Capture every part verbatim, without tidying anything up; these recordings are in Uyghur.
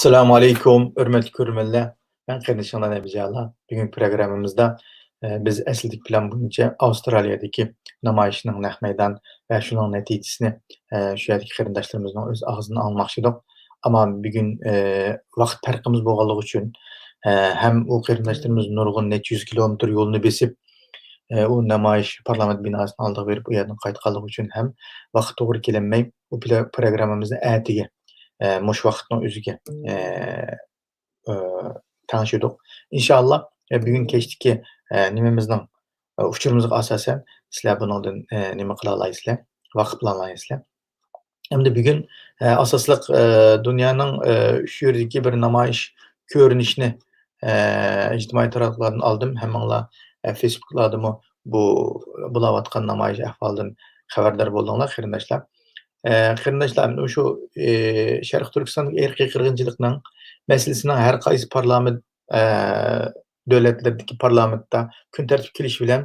ئەسسالامۇ ئەلەيكۇم، ھۆرمەتلىك كۆرۈرمەنلەر. مەن قېرىندىشىڭلار نەبىجانلار. بۈگۈنكى پروگراممىمىزدا، ئە، بىز ئەسلىدىكى پىلان بويىچە ئاۋسترالىيەدىكى نامايىشنىڭ نەق مەيدان ۋە شۇنىڭ نەتىجىسىنى، ئە، شۇ يەردىكى قېرىنداشلىرىمىزنىڭ ئۆز ئاغزىدىن ئاڭلىماقچى ئىدۇق. ئەمما بۈگۈن، ئە، ۋاقىت پەرقىمىز بولغانلىقى ئۈچۈن، ئە، ھەم ئۇ قېرىنداشلىرىمىز نۇرغۇن نەچچە يۈز كىلومېتىر يولنى بېسىپ، ئە، ئۇ نامايىش پارلامېنت بىناسىنىڭ ئالدىغا بېرىپ، ئۇ يەردىن قايتقانلىقى ئۈچۈن ھەم ۋاقىت توغرا كېلەلمەي، ئۇ پلا-، پروگراممىمىزنى ئەتىگە، ئە، مۇشۇ ۋاقىتنىڭ ئۆزىگە، ئە، ئە، تەڭشىدۇق. ئىنشائاللا، ئە، بۈگۈن كەچتىكى، ئە، نېمىمىزنىڭ، ئە، ئۇچۇرىمىزغا ئاساسەن، سىلەر بۇنىڭدىن، ئە، نېمە قىلالايسىلەر، ۋاقىپ بولالايسىلەر. ئەمدى بۈگۈن، ئە، ئاساسلىق، ئە، دۇنيانىڭ، ئە، ئۈچ يېرىدىكى بىر نامايىش كۆرۈنۈشىنى، ئە، ئىجتىمائىي تاراتقۇلاردىن ئالدىم. ھەممىڭلار، ئە، فېيسبۇكلاردىمۇ بۇ بولاۋاتقان نامايىش ئەھۋالىدىن خەۋەردار بولدۇڭلار، قېرىنداشلار. ئە، قېرىنداشلار، مۇشۇ، ئە، شەرقىي تۈركىستاندىكى ئىرقىي قىرغىنچىلىقنىڭ مەسىلىسىنىڭ ھەر قايسى پارلامېنت، ئە، دۆلەتلەردىكى پارلامېنتتا كۈن تەرتىپكە كېلىشى بىلەن،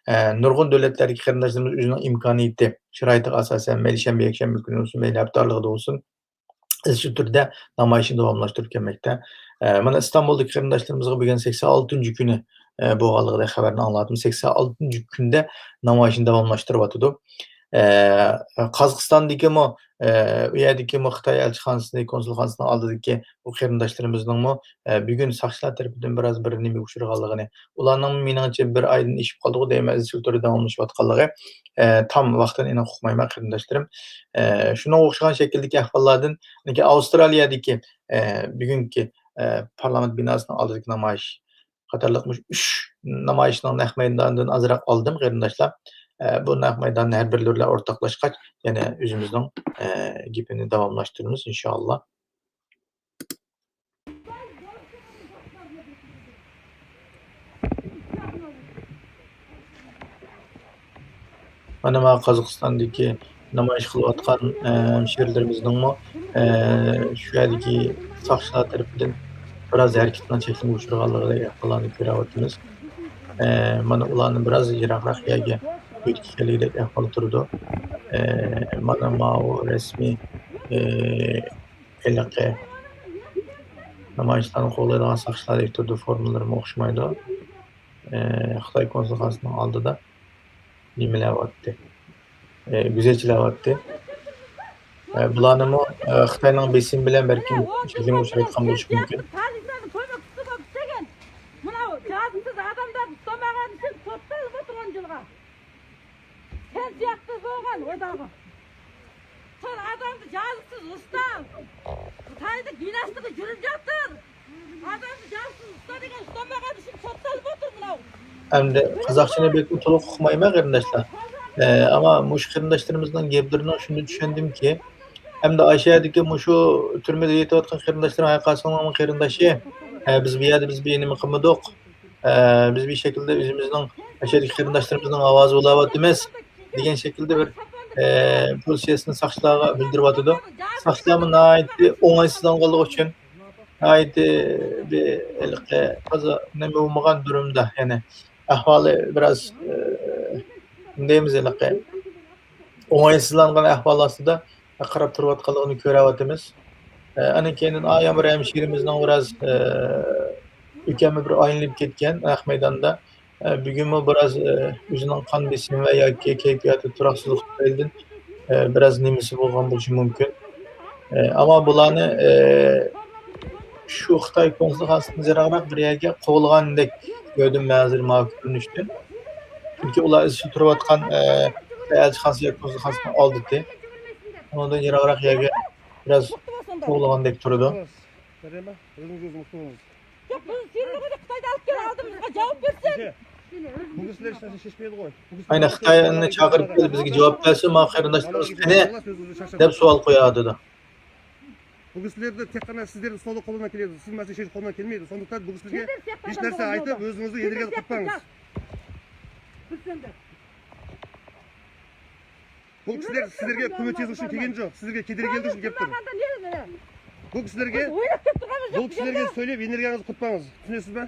ئە، نۇرغۇن دۆلەتلەردىكى قېرىنداشلىرىمىز ئۆزىنىڭ ئىمكانىيىتى، شارائىتىغا ئاساسەن، مەيلى شەنبە، يەكشەنبە كۈنى بولسۇن، مەيلى ھەپتە ئارىلىقىدا بولسۇن، ئىزچىل تۈردە نامايىشنى داۋاملاشتۇرۇپ كەلمەكتە. ئە، مانا ئىستانبۇلدىكى قېرىنداشلىرىمىزغا بۈگۈن سەكسەن ئالتىنچى كۈنى، ئە، بولغانلىقىدەك خەۋەرنى ئاڭلاۋاتىمىز. سەكسەن ئالتىنچى كۈندە نامايىشنى داۋاملاشتۇرۇۋاتىدۇ. ئە، قازاقىستاندىكىمۇ، ئە، ئۇ يەردىكىمۇ خىتاي ئەلچىخانىسى، كونسۇلخانىسىنىڭ ئالدىدىكى بۇ قېرىنداشلىرىمىزنىڭمۇ، ئە، بۈگۈن ساقچىلار تەرىپىدىن بىراز بىر نېمىگە ئۇچرىغانلىقىنى، ئۇلارنىڭ مېنىڭچە بىر ئايدىن ئېشىپ قالدىغۇ دەيمەن، ئىزچىل تۈردە داۋاملىشىۋاتقانلىقى. ئە، تام ۋاقتىنى ئېنىق ئۇقمايمەن، قېرىنداشلىرىم. ئە، شۇنىڭغا ئوخشىغان شەكىلدىكى ئەھۋاللاردىن، لېكىن ئاۋسترالىيەدىكى، ئە، بۈگۈنكى، ئە، پارلامېنت بىناسىنىڭ ئالدىدىكى نامايىش قاتارلىق مۇشۇ ئۈچ نامايىشنىڭ نەق مەيدانىدىن ئازراق ئالدىم، قېرىنداشلار. ئە، بۇ نەق مەيداننى ھەر بىرلىرى بىلەن ئورتاقلاشقاچ، يەنە ئۆزىمىزنىڭ، ئە، گېپىنى داۋاملاشتۇرىمىز، ئىنشائاللا. مانا ما قازاقىستاندىكى نامايىش قىلىۋاتقان، ئە، ھەمشىرىلىرىمىزنىڭمۇ، ئە، شۇ يەردىكى ساقچىلار تەرىپىدىن بىراز ھەرىكىتىنىڭ چەكلىمىگە ئۇچرىغانلىقىدەك ئەھۋاللارنى كۆرۈۋاتىمىز. ئە، مانا ئۇلارنى بىراز يىراقراق يەرگە ئۆتكۈزگەنلىكىدەك ئەھۋال تۇرىدۇ. ئە، مانا ماۋۇ رەسمىي، ئە، ھېلىقى نامايىشلارنى قوغدايدىغان ساقچىلاردەك تۇرىدۇ، فورمىلىرىمۇ ئوخشىمايدۇ. ئە، خىتاي كونسۇلخانىسىنىڭ ئالدىدا نېمىلەۋاتتى؟ ئە، گۈزەلچىلەۋاتتى. ئە، بۇلارنىمۇ، ئە، خىتاينىڭ بېسىمى بىلەن بەلكىم چەكلىمىگە ئۇچرايدىغان بولۇشى مۇمكىن. مۇناۋۇ جازىسىز ئادەملەرنى تۇتالمىغان ئۈچۈن توختالىپ ئولتۇرغان جىلغا. سەن سىياقتا بولغان ئۇداغا. سەن ئادەمنى جازىسىز ئۇستا. خىتايدا دىناستىغا يۈرۈپ ياتىر. ئادەمنى جازىسىز ئۇستا دېگەن ئۇستا ماڭا چۈشۈپ توختالىپ ئولتۇر مۇناۋ. ئەمدى قازاقچىنى بەكمۇ تولۇق ئۇقمايمەن، قېرىنداشلار. ئە، ئەمما مۇشۇ قېرىنداشلىرىمىزنىڭ گەپلىرىنىڭ شۇنى چۈشەندىمكى، ئەمدى ئاشۇ يەردىكى مۇشۇ تۈرمىدە يېتىۋاتقان قېرىنداشلىرىم ھەر قايسىڭلارنىڭ قېرىنداشى. ئە، بىز بۇ يەردە بىز بىر نېمە قىلمىدۇق. ئە، بىز بىر شەكىلدە ئۆزىمىزنىڭ ئاشۇ يەردىكى قېرىنداشلىرىمىزنىڭ ئاۋازى بولاۋاتىمىز دېگەن شەكىلدە بىر، ئە، پوزىتسىيەسىنى ساقچىلارغا بىلدۈرۈۋاتىدۇ. ساقچىلارمۇ ناھايىتى ئوڭايسىزلانغانلىقى ئۈچۈن ناھايىتى بىر ھېلىقى تازا نېمە بولمىغان دۇرۇمدا، يەنى ئەھۋالى بىراز، ئە، نېمە دەيمىز، ھېلىقى ئوڭايسىزلانغان ئەھۋال ئاستىدا قاراپ تۇرۇۋاتقانلىقىنى كۆرۈۋاتىمىز. ئە، ئاندىن كېيىن ئايان بىر ھەمشىرىمىزنىڭ بىراز، ئە، ئۆكەمى بىر ئايلىنىپ كەتكەن نەق مەيداندا. ئە، بۈگۈنمۇ بىراز، ئە، ئۆزىنىڭ قان بېسىمى ۋە ياكى كەيپىياتى تۇراقسىزلىق تۈپەيلىدىن، ئە، بىراز نېمىسى بولغان بولۇشى مۇمكىن. ئە، ئەمما بۇلارنى، ئە، شۇ خىتاي كونسۇلخانىسىدىن يىراقراق بىر يەرگە قوغلىغاندەك كۆردۈم مەن ھازىر ماۋۇ كۆرۈنۈشتىن. چۈنكى ئۇلار ئىزچىل تۇرۇۋاتقان، ئە، خىتاي ئەلچىخانىسى ياكى كونسۇلخانىسىنىڭ ئالدىدى. ئۇنىڭدىن يىراقراق يەرگە بىراز قوغلىغاندەك تۇرىدۇ. Yo'q, biz seni Xitoyda olib kelib oldimizga javob bersin. Bu sizlar hech narsa sheshmaydi qo'y. Ayni Xitoyni chaqirib kelib bizga javob bersin, mana qarindoshlarimiz qani deb savol qo'yadi. Bu sizlarda tek qana sizlarni savdo qo'ldan keladi. Siz mana shu qo'ldan kelmaydi. So'ndiqdan bu sizga hech narsa aytib, o'zingizni energiyaga qutpańız. Biz endi Bu kishilar sizlarga ko'mak uchun kelgani yo'q, sizlarga kederlik uchun kelib tur. Bu kishilarga, bu kishilarga so'ylab energiyangizni qutpańız. Tushunasizmi?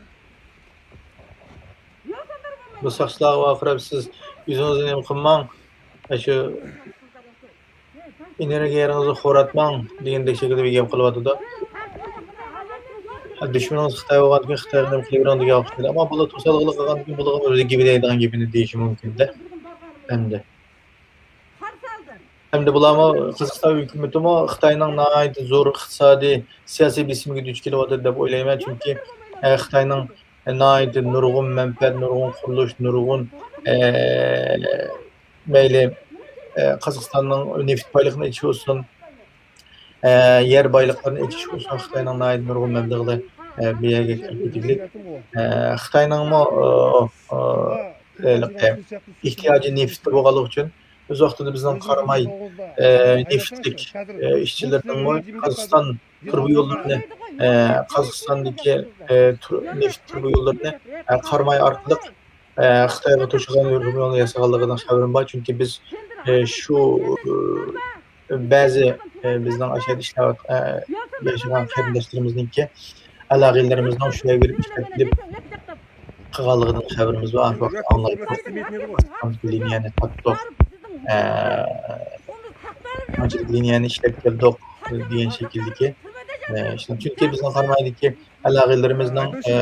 Bu saqchilarga vaqirab, siz o'zingizni nima qilmang, shu energiyangizni xo'ratmang degandek shaklda bir gap qilyotidi. دۈشمىنىڭىز خىتاي بولغاندىكىن خىتايغا نېمە قىلىۋېرىڭ دېگەن ئوخشايدۇ. ئەمما بۇلار توسالغۇلۇق قىلغاندىكىن بۇلارغا ئۆزى گېپى دەيدىغان گېپىنى دېيىشى مۇمكىندە. ئەمدى. ئەمدى بۇلارمۇ، قازاقىستان ھۆكۈمىتىمۇ خىتاينىڭ ناھايىتى زور ئىقتىسادىي، سىياسىي بېسىمىگە دۇچ كېلىۋاتىدۇ دەپ ئويلايمەن. چۈنكى، ئە، خىتاينىڭ ناھايىتى نۇرغۇن مەنپەئەت، نۇرغۇن قۇرۇلۇش، نۇرغۇن، ئە، مەيلى، ئە، قازاقىستاننىڭ نېفىت بايلىقىنى ئېچىش بولسۇن، ئە، يەر بايلىقلىرىنى ئېچىش بولسۇن، خىتاينىڭ ناھايىتى نۇرغۇن مەبلىغى، ئە، بۇ يەرگە كىرىپ كېتىدىغۇ. ئە، خىتاينىڭمۇ، ئە، ئە، ھېلىقى ئېھتىياجى نېفىتتە بولغانلىقى ئۈچۈن، ئۆز ۋاقتىدا بىزنىڭ قاراماي، ئە، نېفىتلىك، ئە، ئىشچىلىرىنىڭمۇ قازاقىستان تۇرۇبا يوللىرىنى، ئە، قازاقىستاندىكى، ئە، تۇر-، نېفىت تۇرۇبا يوللىرىنى، ئە، قاراماي ئارقىلىق، ئە، خىتايغا توشۇغان يول ياسىغانلىقىدىن خەۋىرىم بار. چۈنكى بىز، ئە، شۇ، ئە، بەزى، ئە، بىزنىڭ ئاشۇ يەردە ئىشلەۋات-، ئە، ياشىغان قېرىنداشلىرىمىزنىڭكى ئالاقىلىرىمىزنىڭ شۇ يەرگە بېرىپ ئىشلەپ كېلىپ قىلغانلىقىدىن خەۋىرىمىز بار. ئاشۇ ۋاقىتتا ئاڭلاپ قانچىلىك لىنىيەنى تاپتۇق، ئە، قانچىلىك لىنىيەنى ئىشلەپ كەلدۇق دېگەن شەكىلدىكى، ئە، ئىشلار. چۈنكى بىزنىڭ قارامايدىكى ئالاقىلىرىمىزنىڭ، ئە،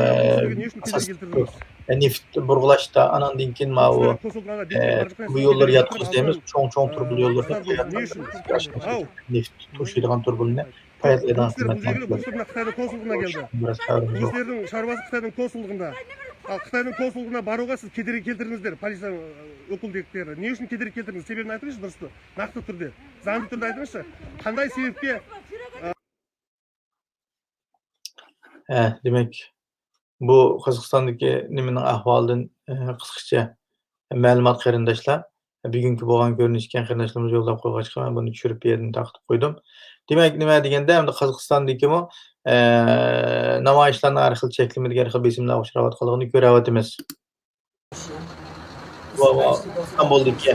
ئاساسلىق، ئە، نېفىت بۇرغىلاشتا، ئاناندىن كېيىن ماۋۇ، ئە، تۇرۇبا يوللىرى ياتقۇزدى دەيمىز، چوڭ-چوڭ تۇرۇبا يوللىرىنى، نېفىت توشۇيدىغان تۇرۇبىنى پايدىلىنىدىغان خىزمەتلەرنى قىلىدۇ. ئۆزلىرىنىڭ شارۋاسى خىتاينىڭ كونسۇللۇقىدا. ئال خىتاينىڭ كونسۇللۇقىنا بارغاندا سىز كېدىرگى كەلتۈردىڭىزلەر، پولىتسىيە ئۆكۈلدىكىلەر. نېمە ئۈچۈن كېدىرگى كەلتۈردىڭىز؟ سەۋەبىنى ئېيتىڭىزچى، دۇرۇس، ناخشا تۈردە، زاڭزا تۈردە ئېيتىڭىزچى. قانداق سەۋەبكە؟ ھە، دېمەك، بۇ قازاقىستاندىكى نېمىنىڭ ئەھۋالىدىن، ئە، قىسقىچە مەلۇمات قېرىنداشلار. بۈگۈنكى بولغان كۆرۈنۈش ئىكەن، قېرىنداشلىرىمىز يوللاپ قويغاچقا، مەن بۇنى چۈشۈرۈپ بۇ يەردىن تارقىتىپ قويدۇم. دېمەك، نېمە دېگەندە، ئەمدى قازاقىستاندىكىمۇ، ئە، نامايىشلارنىڭ ھەر خىل چەكلىمىدىكى ھەر خىل بېسىملارغا ئۇچراۋاتقانلىقىنى كۆرۈۋاتىمىز. بۇ، بۇ ئىستانبۇلدىكى،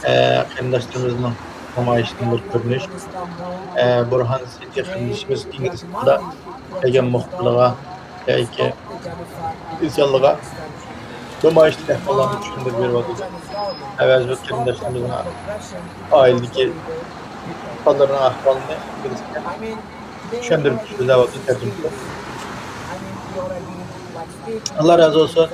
ئە، قېرىنداشلىرىمىزنىڭ نامايىشىدىن بىر كۆرۈنۈش. ئە، بۇرھان سىدىق قېرىندىشىمىز ئىنگلىز تىلىدا كەلگەن مۇخبىرلارغا ياكى ئىنسانلارغا نامايىشتىكى ئەھۋاللارنى چۈشەندۈرۈپ بېرىۋاتىدۇ. ئەۋەز بىر قېرىنداشلىرىمىزنىڭ ئائىلىدىكى بالىلىرىنىڭ ئەھۋالىنى ئىنگلىزچە چۈشەندۈرۈپ سۆزلەۋاتىدۇ، تەرجىمە قىلىپ. ئاللا رازى بولسۇن.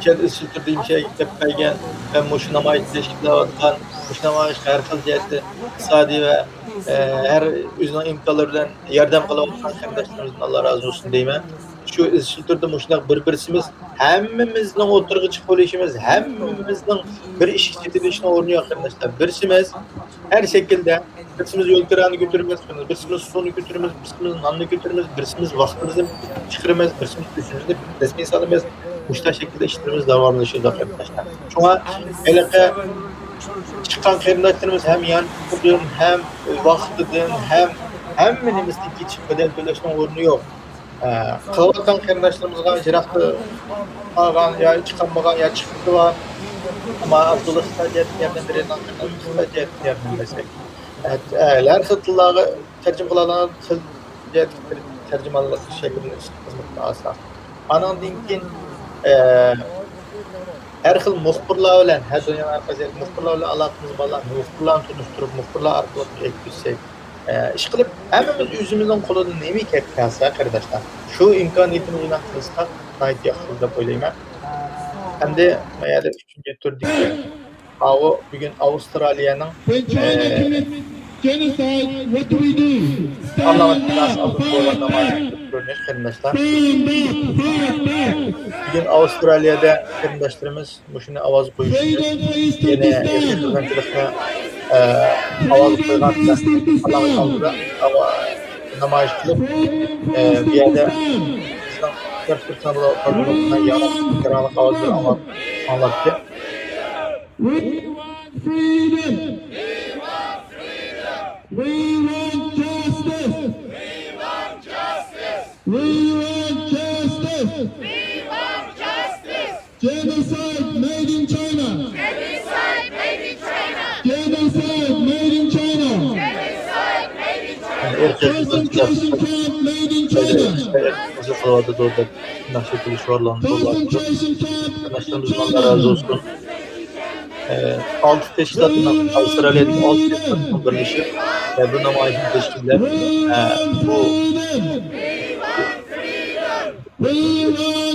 چەت ئىزچىل تۈردە مۇشۇ يەرگە كېلىپ كەلگەن ۋە مۇشۇ نامايىشنى تەشكىللەۋاتقان، مۇشۇ نامايىشقا ھەر خىل جەھەتتە ئىقتىسادىي ۋە، ئە، ھەر ئۆزىنىڭ ئىمكانلىرى بىلەن ياردەم قىلىۋاتقان قېرىنداشلىرىمىزدىن ئاللا رازى بولسۇن دەيمەن. شۇ ئىزچىل تۈردە مۇشۇنداق بىر-بىرسىمىز ھەممىمىزنىڭ ئوتتۇرىغا چىقىپ ئولىشىمىز، ھەممىمىزنىڭ بىر ئىشىك چېتىلىشىنىڭ ئورنى يوق، قېرىنداشلار. بىرسىمىز ھەر شەكىلدە، بىرسىمىز يول كىرانى كۆتۈرىمىز، بىرسىمىز سۇنى كۆتۈرىمىز، بىرسىمىز ناننى كۆتۈرىمىز، بىرسىمىز ۋاقتىمىزنى چىقىرىمىز، بىرسىمىز ئۆزىمىزنى رەسمىي سالىمىز. مۇشۇنداق شەكىلدە ئىشلىرىمىز داۋاملىشىدۇ، قېرىنداشلار. شۇڭا ھېلىقى چىققان قېرىنداشلىرىمىز ھەم يان پۇلدىن، ھەم ۋاقتىدىن، ھەم ھەممە نېمىسىدىن كېچىپ بەدەل تۆلەشنىڭ ئورنى يوق. ئە، قىلىۋاتقان قېرىنداشلىرىمىزغا يىراقتا قالغان يا چىقالمىغان يا چىقىپلا بار، ئەمما ئابدۇللا خىتاي جەھەتتىن ياردەم بېرىدىغان قېرىنداشلار خىتاي جەھەتتىن ياردەم بەرسەك. ئە، ھەر خىل تىللارغا تەرجىمە قىلىدىغان تىل جەھەتتىكى تەرجىمانلىق شەكلىنى خىزمىتىدە ئالساق. ئانىڭدىن كېيىن، ئە، ھەر خىل مۇخبىرلار بىلەن، ھەر دۇنيانىڭ ھەر قايسى مۇخبىرلار بىلەن ئالاقىمىز بار، مۇخبىرلارنى تونۇشتۇرۇپ، مۇخبىرلار ئارقىلىق يەتكۈزسەك، ئە، ئىشقىلىپ، ھەممىمىز ئۆزىمىزنىڭ قولىدىن نېمە كەپ كەلسە، قېرىنداشلار، شۇ ئىمكانىيىتىمىز بىلەن قىلساق، ناھايىتى ياخشى بولىدۇ دەپ ئويلايمەن. ئەمدى ما يەردە ئۈچىنچى تۈردىكى، ئاۋۇ بۈگۈن ئاۋسترالىيەنىڭ، When China ئە، commits genocide, what do we do? Stand up, fight back. كۆرۈنۈش، قېرىنداشلار. Stand up, fight back. بۈگۈن ئاۋسترالىيەدە قېرىنداشلىرىمىز مۇشۇنى ئاۋاز قويۇشنى، يەنە ئىرقىي قىرغىنچىلىقنى، ئە، ئاۋاز قويغان بىلەن ئاللاغا قالدۇرۇپ، ئاۋا-، نامايىش قىلىپ، ئە، بۇ يەردە بىزنىڭ شەرقىي تۈركىستان بولغان ياڭاق، ياڭاق ئاۋازلىرى ئاڭلاپ، ئاڭلاتتى. We want freedom. We want justice. We want justice. Genocide made in China. Genocide made in China. Genocide made in China. Concentration camp made in China. Concentration camp. Concentration camp. ئە، ئالتە تەشكىلاتنىڭ، ئاۋسترالىيەدىكى ئالتە تەشكىلاتنىڭ بىرلىشىپ، ئە، بۇ نامايىشنى تەشكىللەپ، ئە، بۇ، بۇ، We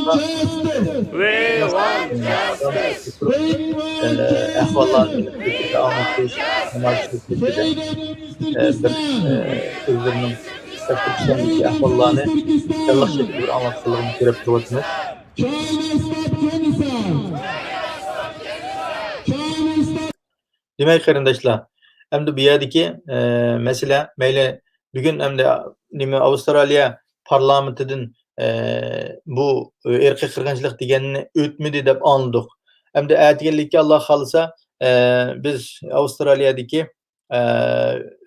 want justice. We want justice. We want justice. ئەھۋاللارنى ئېلىپ كېتىشكە ئامال قىلىش، ئامال قىلىش شەكلىدە، ئە، بىر، ئە، ئۆزلىرىنىڭ ئەھۋاللارنى ياللىق شەكىلدە بىر ئاڭلاتقانلىقىنى كۆرۈپ تۇرۇۋاتىمىز. China stop genocide. China stop. دېمەك، قېرىنداشلار، ئەمدى بۇ يەردىكى، ئە، مەسىلە، مەيلى بۈگۈن ئەمدى نېمە، ئاۋسترالىيە پارلامېنتىدىن، ئە، بۇ ئىرقىي قىرغىنچىلىق دېگەننى ئۆتمىدى دەپ ئاڭلىدۇق. ئەمدى ئەتىگەنلىككە ئاللا خالىسا، ئە، بىز ئاۋسترالىيەدىكى، ئە،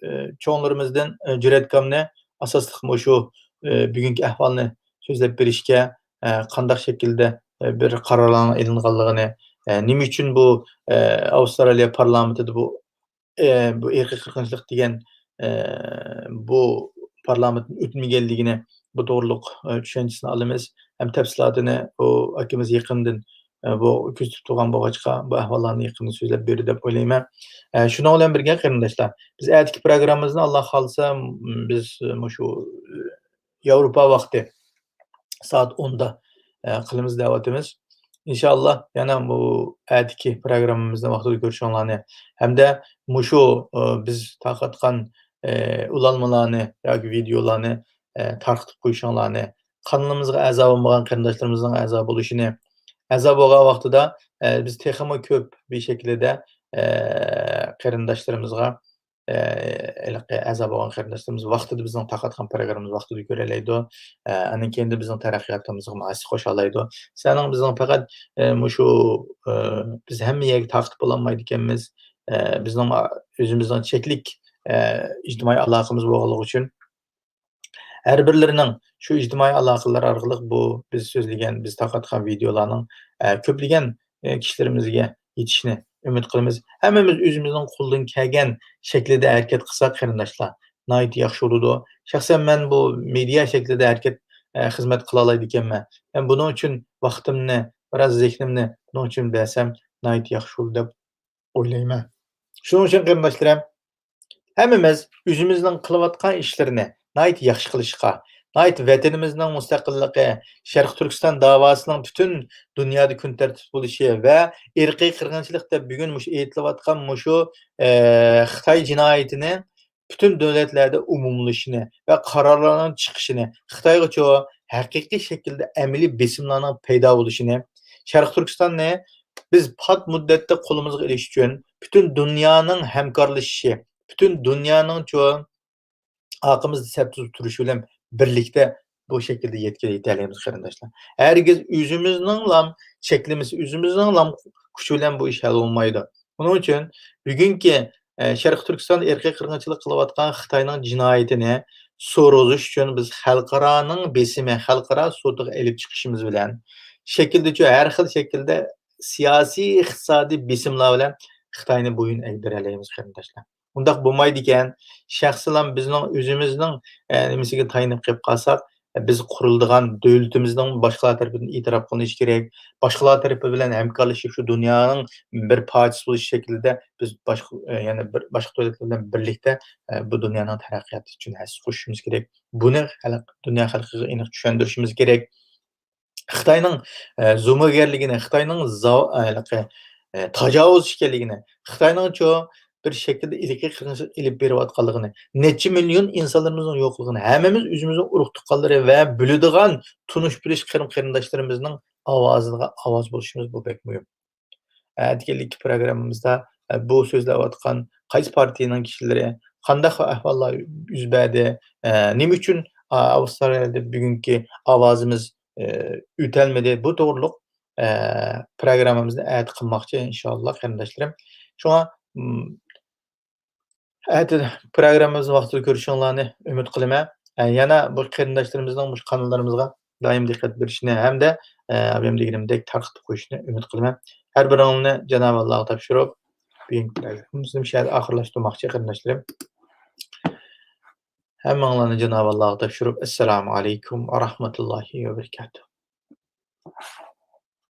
ئە، چوڭلىرىمىزدىن، ئە، جۈرئەتكامنى ئاساسلىق مۇشۇ، ئە، بۈگۈنكى ئەھۋالنى سۆزلەپ بېرىشكە، ئە، قانداق شەكىلدە، ئە، بىر قارارلارنىڭ ئېلىنغانلىقىنى، ئە، نېمە ئۈچۈن بۇ، ئە، ئاۋسترالىيە پارلامېنتىدا بۇ ئە، بۇ ئىرقىي قىرغىنچىلىق دېگەن، ئە، بۇ پارلامېنتتىن ئۆتمىگەنلىكىنى، بۇ توغرۇلۇق، ئە، چۈشەنچىسىنى ئالىمىز ھەم تەپسىلاتىنى ئۇ ئاكىمىز يېقىندىن، ئە، بۇ كۆزىتىپ تۇرغان بولغاچقا، بۇ ئەھۋاللارنى يېقىندىن سۆزلەپ بېرىدۇ دەپ ئويلايمەن. ئە، شۇنىڭ بىلەن بىرگە، قېرىنداشلار، بىز ئەتىكى پروگراممىمىزنى، ئاللا خالىسا، م-، بىز، ئە، مۇشۇ، ئە، ياۋروپا ۋاقتى سائەت ئوندا، ئە، قىلىمىز دەۋاتىمىز. ئىنشائاللا، يەنە بۇ ئەتىكى پروگراممىمىزنى ۋاقتىدا كۆرۈشۈڭلارنى ھەمدە مۇشۇ، ئە، بىز تارقاتقان، ئە، ئۇلانمىلارنى ياكى ۋىدېئولارنى، ئە، تارقىتىپ قويۇشۇڭلارنى، قانىلىمىزغا ئەزا بولمىغان قېرىنداشلىرىمىزنىڭ ئەزا بولۇشىنى، ئەزا بولغان ۋاقتىدا، ئە، بىز تېخىمۇ كۆپ بىر شەكىلدە، ئە، قېرىنداشلىرىمىزغا ئە، ھېلىقى ئەزا بولغان قېرىنداشلىرىمىز ۋاقتىدا بىزنىڭ تارقاتقان پروگراممىمىزنى ۋاقتىدا كۆرەلەيدۇ. ئە، ئاندىن كېيىن بىزنىڭ تەرەققىياتىمىزغا ھەسسە قوشالايدۇ. سىلەرنىڭ بىزنىڭ پەقەت، ئە، مۇشۇ، ئە، بىز ھەممە يەرگە تارقىتىپ بولالمايدىكەنمىز. ئە، بىزنىڭ ئۆزىمىزنىڭ چەكلىك، ئە، ئىجتىمائىي ئالاقىمىز بولغانلىقى ئۈچۈن ھەر بىرلىرىنىڭ شۇ ئىجتىمائىي ئالاقىلەر ئارقىلىق بۇ بىز سۆزلىگەن، بىز تارقاتقان ۋىدېئولارنىڭ، ئە، كۆپلىگەن، ئە، كىشىلىرىمىزگە يېتىشىنى ئۈمىد قىلىمىز. ھەممىمىز ئۆزىمىزنىڭ قولىدىن كەلگەن شەكلىدە ھەرىكەت قىلساق، قېرىنداشلار، ناھايىتى ياخشى بولىدۇ. شەخسەن مەن بۇ مېدىيا شەكلىدە ھەرىكەت، ئە، خىزمەت قىلالايدىكەنمەن. مەن بۇنىڭ ئۈچۈن ۋاقتىمنى، بىراز زېھنىمنى بۇنىڭ ئۈچۈن بەرسەم، ناھايىتى ياخشى بولىدۇ دەپ ئويلايمەن. شۇنىڭ ئۈچۈن قېرىنداشلىرىم، ھەممىمىز ئۆزىمىزنىڭ قىلىۋاتقان ئىشلىرىنى ناھايىتى ياخشى قىلىشقا، ناھايىتى ۋەتىنىمىزنىڭ مۇستەقىللىقى، شەرقىي تۈركىستان داۋاسىنىڭ پۈتۈن دۇنيادا كۈن تەرتىپ بولۇشى ۋە ئىرقىي قىرغىنچىلىق دەپ بۈگۈن مۇشۇ ئېيتىلىۋاتقان مۇشۇ، ئە، خىتاي جىنايىتىنى پۈتۈن دۆلەتلەردە ئومۇملىشىشىنى ۋە قارارلارنىڭ چىقىشىنى، خىتايغىچۇ ھەقىقىي شەكىلدە ئەمەلىي بېسىملارنىڭ پەيدا بولۇشىنى، شەرقىي تۈركىستاننى بىز پات مۇددەتتە قولىمىزغا ئېلىش ئۈچۈن پۈتۈن دۇنيانىڭ ھەمكارلىشىشى، پۈتۈن دۇنيانىڭچۇ ئارقىمىزدا سەپ تۇتۇپ تۇرۇشى بىلەن بىرلىكتە بۇ شەكىلدە يەتكە-، يېتەلەيمىز، قېرىنداشلار. ھەرگىز ئۆزىمىزنىڭلا چەكلىمىسى، ئۆزىمىزنىڭلا كۈچى بىلەن بۇ ئىش ھەل بولمايدۇ. ئۇنىڭ ئۈچۈن بۈگۈنكى، ئە، شەرقىي تۈركىستاندا ئىرقىي قىرغىنچىلىق قىلىۋاتقان خىتاينىڭ جىنايىتىنى سورغۇزۇش ئۈچۈن بىز خەلقئارانىڭ بېسىمى، خەلقئارا سوتىغا ئېلىپ چىقىشىمىز بىلەن شەكىلدىچۇ ھەر خىل شەكىلدە سىياسىي، ئىقتىسادىي بېسىملار بىلەن خىتاينى بويۇن ئەگدۈرەلەيمىز، قېرىنداشلار. ئۇنداق بولمايدىكەن، شەخسىلا بىزنىڭ ئۆزىمىزنىڭ، ئە، نېمىسىگە تايىنىپ قېلىپ قالساق، بىز قۇرۇلىدىغان دۆلىتىمىزنىڭ باشقىلار تەرىپىدىن ئېتىراپ قىلىنىشى كېرەك. باشقىلار تەرىپى بىلەن ھەمكارلىشىپ، شۇ دۇنيانىڭ بىر پارچىسى بولۇش شەكلىدە بىز باشقا، ئە، يەنە بىر باشقا دۆلەتلەر بىلەن بىرلىكتە، ئە، بۇ دۇنيانىڭ تەرەققىياتى ئۈچۈن ھەسسە قوشۇشىمىز كېرەك. بۇنى خەلق، دۇنيا خەلقىگە ئېنىق چۈشەندۈرۈشىمىز كېرەك. خىتاينىڭ، ئە، زومىگەرلىكىنى، خىتاينىڭ زا-، ئە، ھېلىقى، ئە، تاجاۋۇزچى ئىكەنلىكىنى، خىتاينىڭچۇ بىر شەكىلدە ئىرقىي قىرغىنچىلىق ئېلىپ بېرىۋاتقانلىقىنى، نەچچە مىليون ئىنسانلىرىمىزنىڭ يوقلۇقىنى ھەممىمىز ئۆزىمىزنىڭ ئۇرۇق تۇغقانلىرى ۋە بىلىدىغان تونۇش بىلىش قېرىن-، قېرىنداشلىرىمىزنىڭ ئاۋازىغا ئاۋاز بولۇشىمىز بۇ بەك مۇھىم. ئەتىكەنلىككە پروگراممىمىزدا، ئە، بۇ سۆزلەۋاتقان قايسى پارتىيەنىڭ كىشىلىرى، قانداق ئەھۋاللار يۈز بەردى، ئە، نېمە ئۈچۈن، ئا، ئاۋسترالىيەدە بۈگۈنكى ئاۋازىمىز، ئە، ئۆتەلمىدى؟ بۇ توغرۇلۇق، ئە، پروگراممىمىزنى ئەتە قىلماقچى، ئىنشائاللا، قېرىنداشلىرىم. شۇڭا، م، ئەتە پروگراممىمىزنى ۋاقتىدا كۆرۈشۈڭلارنى ئۈمىد قىلىمەن. ئە، يەنە بۇ قېرىنداشلىرىمىزنىڭ مۇشۇ قاناللىرىمىزغا دائىم دىققەت بېرىشىنى ھەمدە، ئە، ئابىيام دېگىنىمدەك تارقىتىپ قويۇشىنى ئۈمىد قىلىمەن. ھەر بىرىڭلارنى جانابى ئاللاغا تاپشۇرۇپ، بۈگۈنكى پروگراممىمىزنى مۇشۇ يەردە ئاخىرلاشتۇرماقچى، قېرىنداشلىرىم. ھەممىڭلارنى جانابى ئاللاغا تاپشۇرۇپ، ئەسسالامۇ ئەلەيكۇم ۋە رەھمەتۇللاھى ۋە بەرىكاتۇھ.